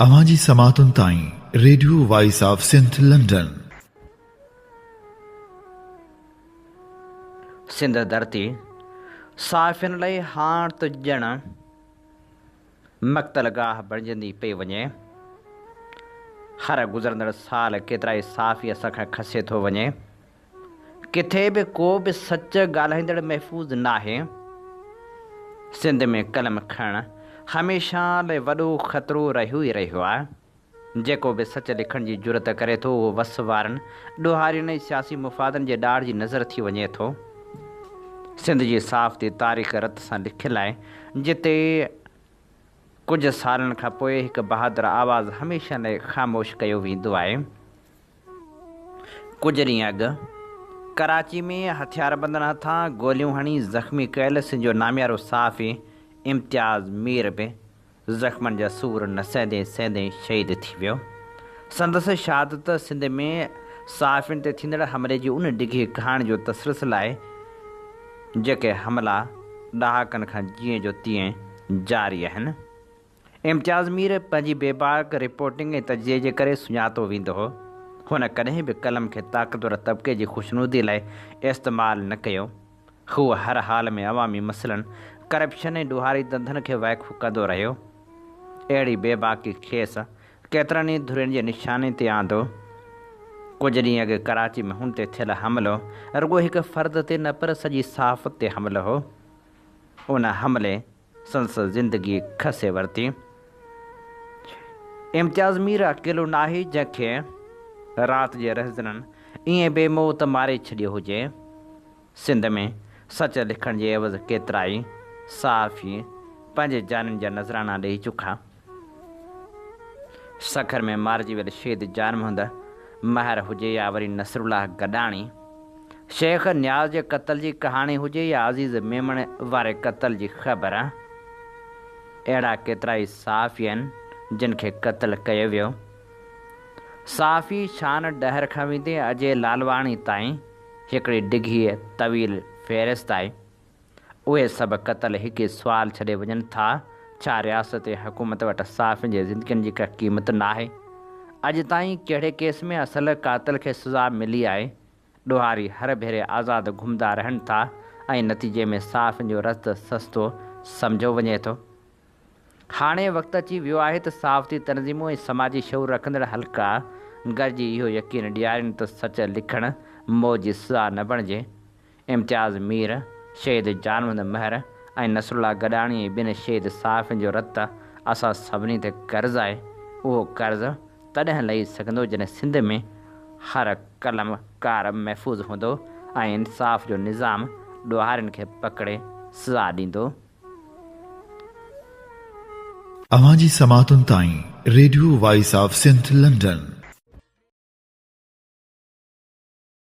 اوهان جي سماعتن تائين radio voice of Sindh London. Sindh ڌرتي صحافين لئي هاڻ ته ڄڻ مقتل گاهه بڻجندي پئي وڃي. هر گذرندڙ سال ڪيترائي صحافي اسان کان کسي ٿو وڃي. ڪٿي به ڪو به سچ ڳالهائيندڙ محفوظ ناهي. سنڌ ۾ قلم کڻڻ هميشه لاء وڏو خطرو رهيو ئي رهيو آهي. جيڪو به سچ لکڻ جي جرئت ڪري ٿو اهو وس وارن ڏوهارين ۽ سياسي مفادن جي ڏاڍ جي نظر ٿي وڃي ٿو. سنڌ جي صحافتي تاريخ رت سان لکيل آهي جتي ڪجهه سالن کان پوء هڪ بهادر آواز هميشه لاء خاموش ڪيو ويندو آهي. ڪجهه ڏينهن اڳ ڪراچي ۾ هٿياربندن هٿان گوليون هڻي زخمي ڪيل سنڌ جو ناميارو صحافي امتياز مير به زخمن جا سور نه سهندي سهندي شهيد ٿي ويو. سندس شهادت سنڌ ۾ صحافين تي ٿيندڙ حملي جي ان ڊگهي ڪهاڻي جو تسلسل آهي، جيڪي حملا ڏهاڪن کان جيئن جو تيئن جاري آهن. امتياز مير پنهنجي بيباڪ رپورٽنگ ۽ تجزيي جي ڪري سڃاتو ويندو هو. هن ڪڏهن به قلم کي طاقتور طبقي جي خوشنودي لاء استعمال نه ڪيو. هو هر حال ۾ عوامي مسئلن، ڪرپشن ۽ ڏوهاري ڌنڌن کي وائکو ڪندو رهيو. اهڙي بيباڪي کيس ڪيترن ئي ڌرين جي نشاني تي آندو. ڪجهه ڏينهن اڳ ڪراچي ۾ هن تي ٿيل حملو رڳو هڪ فرد تي نه پر سڄي صحافت تي حملو هو. ان حملي سندس زندگي کسي ورتي. امتياز مير اڪيلو ناهي جنهن کي رات جي رهزنن ائين بي موت ماري ڇڏيو هجي. سنڌ ۾ سچ لکڻ جي عيوض ڪيترائي صحافي پنهنجي جانين جا نذرانا ڏئي چڪا. سکر ۾ مارجي ويل شهيد جان محمد مهر هجي يا وري نصرالله گڏاڻي، شيخ نياز جي قتل جي ڪهاڻي هجي يا عزيز ميمڻ واري قتل جي خبر، اهڙا ڪيترائي صحافي آهن جن کي قتل ڪيو ويو. صحافي شان ڏهر کان ويندي اجي لالواڻي تائين هڪڙي ڊگهي طويل فهرست آهي. اهي سڀ قتل هڪ ئي سوال ڇڏي وڃن ٿا، ڇا رياست ۽ حڪومت وٽ صحافين جي زندگين جي ڪا قيمت ناهي؟ اڄ تائين ڪهڙي ڪيس ۾ اصل قاتل کي سزا ملي آهي؟ ڏوهاري هر ڀيري آزاد گهمندا رهن ٿا ۽ نتيجي ۾ صحافين جو رت سستو سمجهيو وڃي ٿو. هاڻي وقت اچي ويو آهي ته صحافتي تنظيمون ۽ سماجي شعور رکندڙ حلقا گڏجي اهو يقين ڏيارين ته سچ لکڻ موت جي سزا نه بڻجي. امتياز مير، شهيد جان محمد مهر ۽ نصرالله گڏاڻي ۽ ٻين شهيد صحافين جو رت اسان سڀني تي قرض آهي، اهو قرض تڏهن لهي سگهندو جڏهن سنڌ ۾ هر قلم ڪار محفوظ هوندو ۽ انصاف جو نظام ڏوهارين کي پڪڙي سزا ڏيندو. اوهان جي سماعتن تائين radio voice of Sindh London.